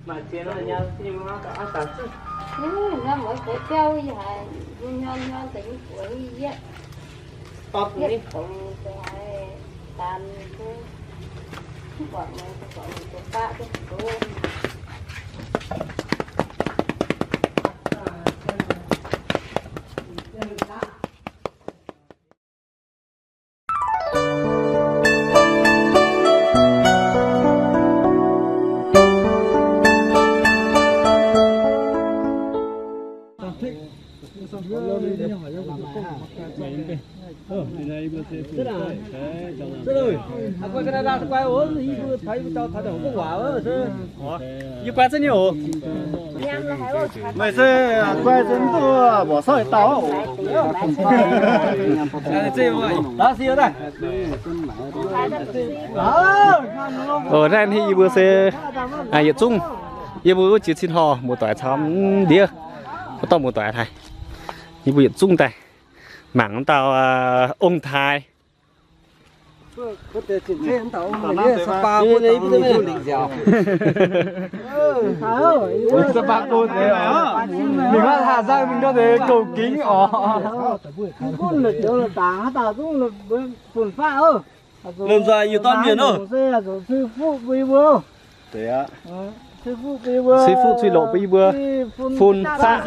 Maaih ziex nor nyau, ziex nor nyau, da'av da'zinh. Ih, nor muoz-doic biauv yie haiz, nor nyau nyau deix nyei buoz yie yietv. Yietv kongx deix haiz daan se, mv buatc muoz, mv buatc muoz, deix baqv duqv doz. Yie guai zengv nyei oc. Meih se guai zengv duqv mborqv soi dauh oc. Oc, naaiv yie mbuo se yietc zungv, yie mbuo wuov jiex cin horh muoz-doic caux ndiev, mv dorh muoz-doic taaih. Yie mbuo yietc zungv daaih mangc wuov dauh ong-taaix. Mingh hnangv haaix nzangc mingh ndau deix goux gingx oc. Lomh nzoih yietc dauh mienh oc. Cui fuqv cui loqc bun yie mbuo fun faqv.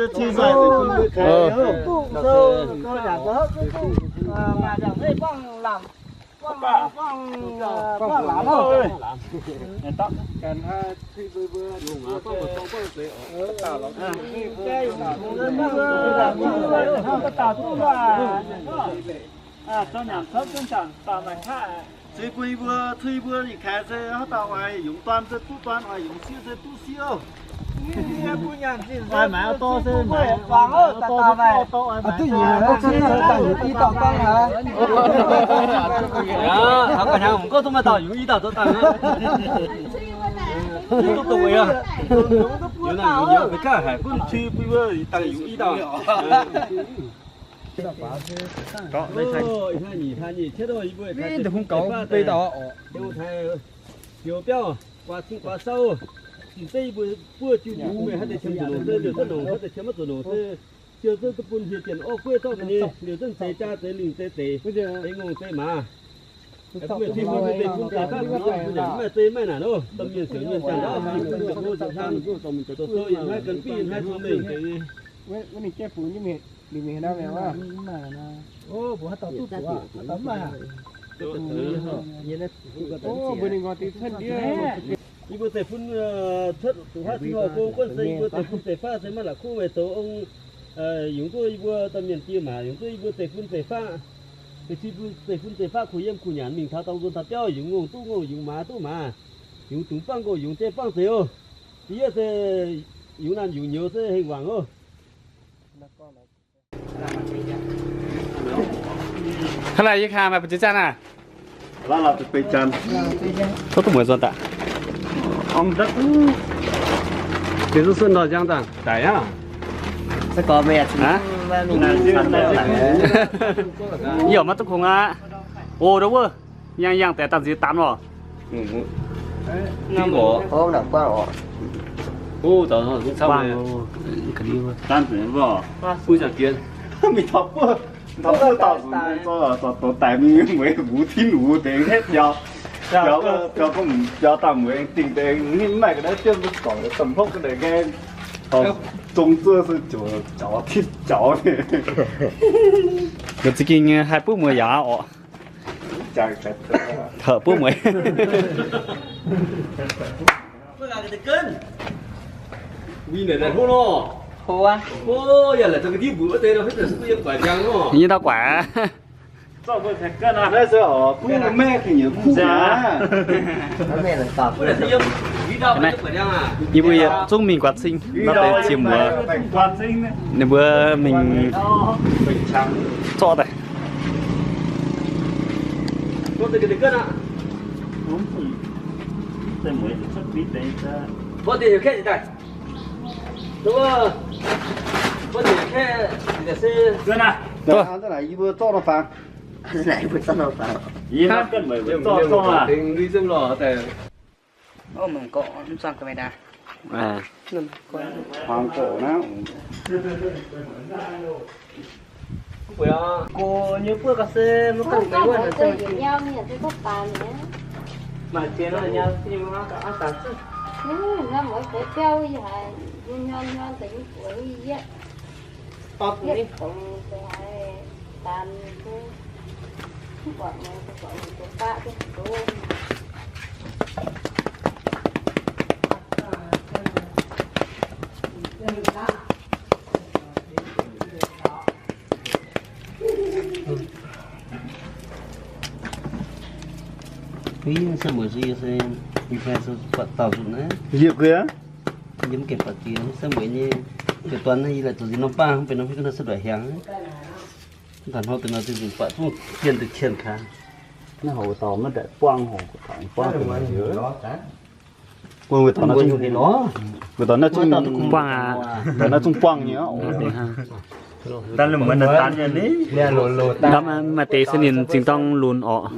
Cui bun yie mbuo, cui yie mbuo ih kaix se haaix dauh oix yungz dorn se duqv dorn, oix yungz sieqv se duqv sieqv. Oix maaiz auv dorh se maaiz auv dorh, oix maaiz auv dorh oix maaiz auv dorh. Hnangv gorngv duqv maaih dauh yungz i dauh zoux dangh aqv. Duqv dongh weic aqv. Yungz daaih yungz yungz feix gaav haic gunv cui bun yie mbuo dangh yungz i dauh. Ih hnoi nyic hlaax nyic cietv oc, yie mbuo taaix deix feix dauh oc. Heuc biauv guaax cing guaax sau. Cing zeiv yie mbuo buov jiu nyic bun meih haaix deix qiemx zuqc longc se liouc zunv longc, haaix deix qiemx maiv zuqc longc se siou zunv duqv bun hieh janx orv gueiv zorqv ga'nyei liouc zunv zeix jaa zeix lingh zeix deix, ei ngongh zeix maaz. Mv baac Tin-Hungh nyei zeiv-fun zeiv-faqv kuh yiem mbuo nyanc mv maaih zei maiv naanc oc. Domh mienh siouc mienh ziangh ndaauv, Tin-Hungh ziouc hlo ziouc hlang, ziouc zorqv mingh zoux sou yietc hnoi gan fih yietc hnoi cong-mengh. Yie mbuo zeiv-fun cuotv zuqc huaav cin horh gong guonv se yie mbuo zeiv-fun zeiv-faqv se maiv la'kuqv weic zoux ong yungz duqv yie mbuo domh mienh die maac, yungz duqv yie mbuo zeiv-fun zeiv-faqv. Zeiv-fun zeiv-faqv kuh yiem kuh nyanc mingh taux dorngx nzung taux biauv, yungz ngongh duqv ngongh, yungz maaz duqv maaz, yungz dungz bangv ngongh, yungz zeiv bangv zeiv oc. Da'yietv se yungz naamh yungz nyouz se hengx wangc oc. Hnangv naaic yie kaaix maaih ba'ziex janx aac? Tov duqv mueiz nzuonx daaih. Yie oix maiv duqv kungx aqv. O, ndau wuov, yangh yangh deix dangh nziex danx oc. Mingh taux buov, taux buov dauh nzunc, zorqv douz daic mingh mueiz wuc tin wuc deix hnetv biaux, biaux, biaux dangh mueiz dingh deix, ninh mv maaih ga'naaiv jienv mbuo dorngc domh hlopv ga'naaiv nqaai, zong zuov se ziouc jaux tin jaux. Yaac za'gengh haih buov mueiz yaac oc. Taux buov mueiz. Yie ndau guaix. Yie mbuo yietc zungv mingh guaax cing nor deix ziex muoz. Ninh mbuo mingh zorqv daaih. Hmuangx gorqv naaiv. Go nyei buov gauh se maiv gorngv maiv wuov naaic se maaih jiex nor nyau nyei maiv gauh aqv daaih zuqv. Biauv yie haiz nyorn nyorn deix mv buatc yie yietv. Yietv deix haiz daanh nyei, mv buatc nor, mv buatc nor, baqv duqv ndoqv. Yie se mbuox se yie se, yie fai se buatc dauh zuqc naaiv. Yie gui aqv. Yie mv gaengh buatc jiex se mbuox nyei. Jiex duan naaiv yie laih zuqc yie norm baav mv benx norm hiuv duqv naaiv se nduqc hiaangx. Mv baac hnoi deix nor zinh nzunc buatc zungv jienh deix qienh kaax. Naaiv hoc wuov dauh maiv daaih buangv hoc, buangv deix nor. Wuov dauh naaiv zungv, wuov dauh naaiv zungh buangv aqv. Dauh naaiv zungv buangv nyei oc. Daaih maaih deix se ninh zingh dorng lunx orqc.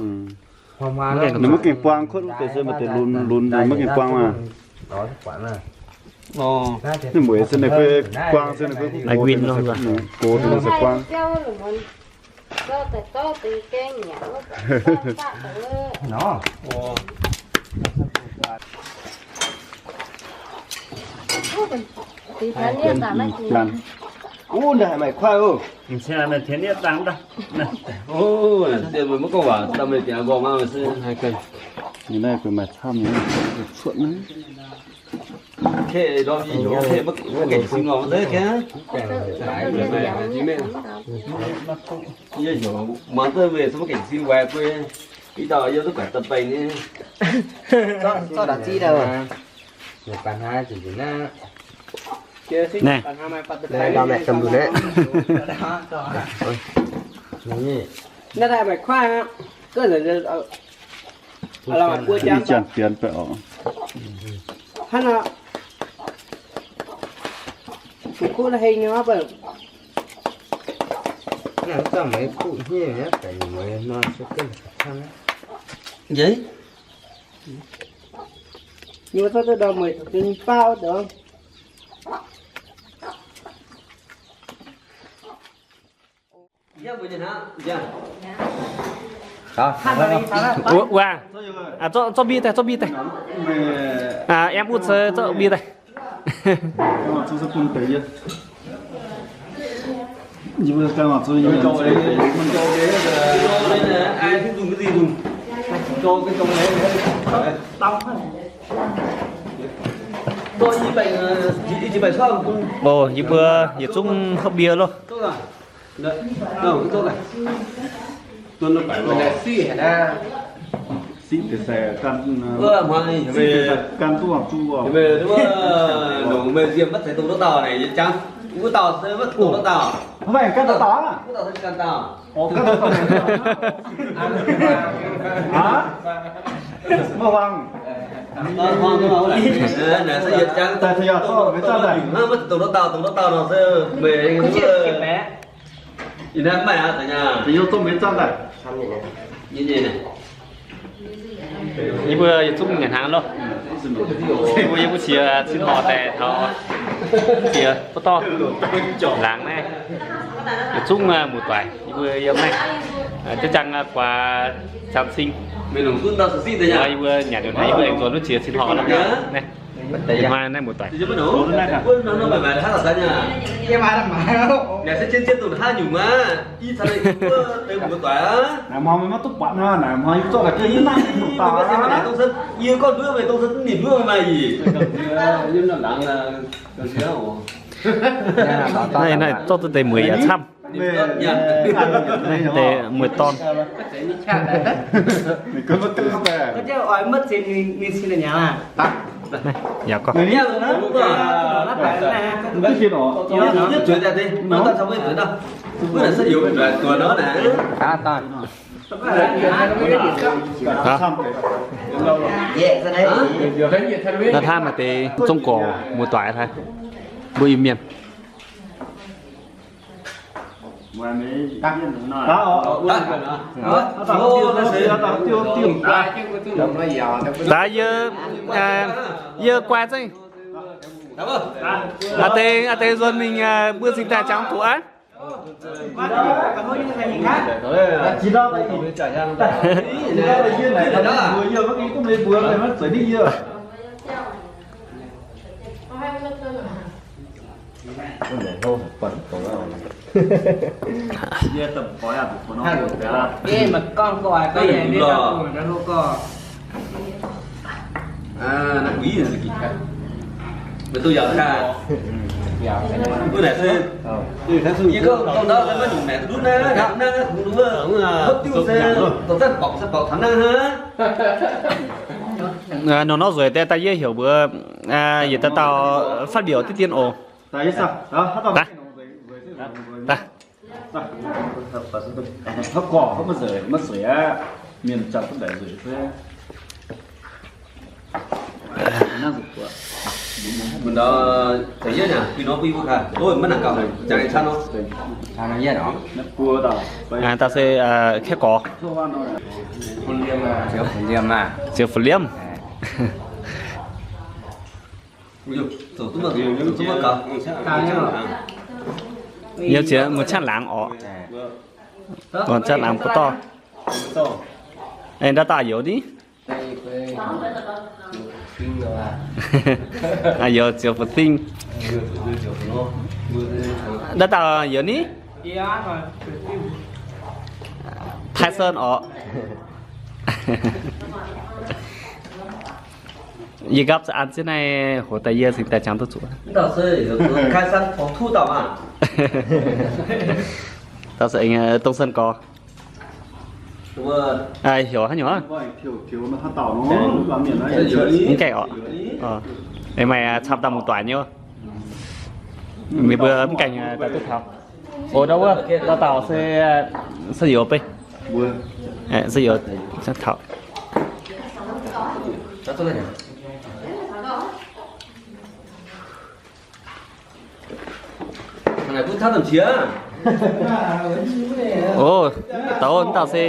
Ninh maiv gaengh buangv kuotv deix se maaih deix lunx, lunx maiv gaengh buangv maah. Ninh mbuo se ninh guei buangv se ninh guei gox deix se buangv. Ov, naaiv maaih kuaaiv oc. Mv zeiz maaih tien niev dangh daaih. Ov, maiv gorngv waac, daaih meih bieqc nqorngv maah, se. Ninh naaiv maaih camv nyei, cuotv naaiv. Mangc duqv meih se maiv gaengh sin waaic guei, i dauh yie duqv baeqc daaih baengh nyei. Zorqv daaih ziex dauh. Naaiv, naaiv daaih maaih kuaaiv aqv. Ih zanc fienx baeqc oc. Hnangv nor, kuv kuv heng nyei mv baac Yie zorqv ndau mueiz deix. Wuov, zorqv mbiv daaih, zorqv mbiv daaih. Em wuov ceix zorqv mbiv daaih. Oc, yie mbuo yietc zungv hopv mbier loh. Yie mbuo yietc zungv nyanc hnaangx loh. Yie mbuo, yie mbuo qiex cin horc daaih taux qiex butv dorh laangz naaiv. Yietc zungv muoz-doic yie mbuo yiem naaiv. Jiex jangx guaax caux cing. Yie mbuo nyanc liuz hnangv yie mbuo aengx nzuonx wuov qiex cin horc naaiv. Naaiv muoz-doic. Naaiv, naaiv zorqv duqv deix mueiz yaac camv. Naaiv deix mueiz dorn. Naaiv yaac gorngv. Naaiv hnangv maaih deix Zong-Guoqv muoz-doic hlaax, mbuo Iu-Mienh. Daaih yie, yie guai zengv. Aa deix, aa deix nzuonx mingh mbuo cingx daaih jangx duqv aqv. Nor nor nzueic deix daaih yie heuc mbuo yietc dauh dauh phát biểu diqv dien oc. Haaix gorngv maiv nzueic, maiv nzueic aqv. Mienh zanc duqv mbaeqc nzueic fai? Dauh se Kaeqv Gorx, Ziouv Fu Liemh. Yiem ziex muoz qaqv laangz orqc. Qaqv laangz mbuo dorh. Ndau dauh youz ni? Youz Ziouv Fu Dingh. Ndau dauh youz ni? Taaix Sen orqc. Yie gapv za'an jienv naaiv hoc daaih yie cingx daaih jangx duqv zuqc. Dauh se Dongh Sen Gorx. Heuc haaix nyungc? Mv gaengh orqc. Aengx maaih camv daaih muoz-doic nyei. Ninh mbuo mv gaengh daaih duqv taux. Oc, ndau wuov, dauh dauh se, se youz beiv. Se youz taux. Oc, dauh wuov dauh se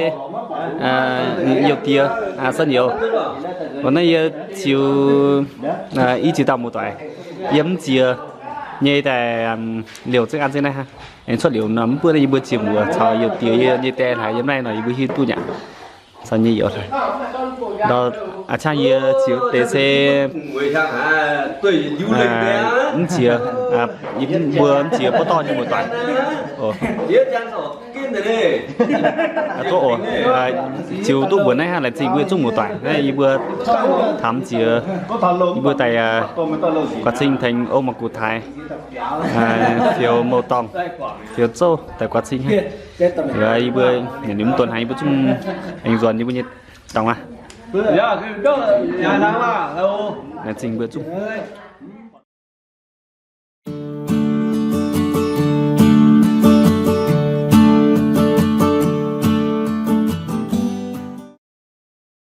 youz diex, Sen Youz. Naaiv yie ziux i ziux dauh muoz-doic. Yie mv ziex nyei daaih liouh zengv an zengv naaiv hnangv. Aengx cuotv liouh nor mv buov naaiv yie mbuo ziex muoz caux youz diex yie nyei die hlaax yiem naaiv nor yie mbuo hiuv duqv nyei. Caux nyei youz hlaax. Ndau a'ciangv yie ziux deix se mv ziex, yie mbuo mv ziex buov dorh nyei muoz-doic. Duqv oc, ziux duqv mbuox naaiv hnangv laengz zingh mbuo yietc zungv muoz-doic. Naaiv yie mbuo taux mv ziex, yie mbuo daaih guaax cing tengx ong mangc gux taaix, fioux mouc dorngh, fioux zouv daaih guaax cing hnangv. Yie mbuo nyanc nimv donx haaix yie mbuo zungv aengx nzuonx yie mbuo nyei dorngx aqv. Laengz zingh mbuo zungv.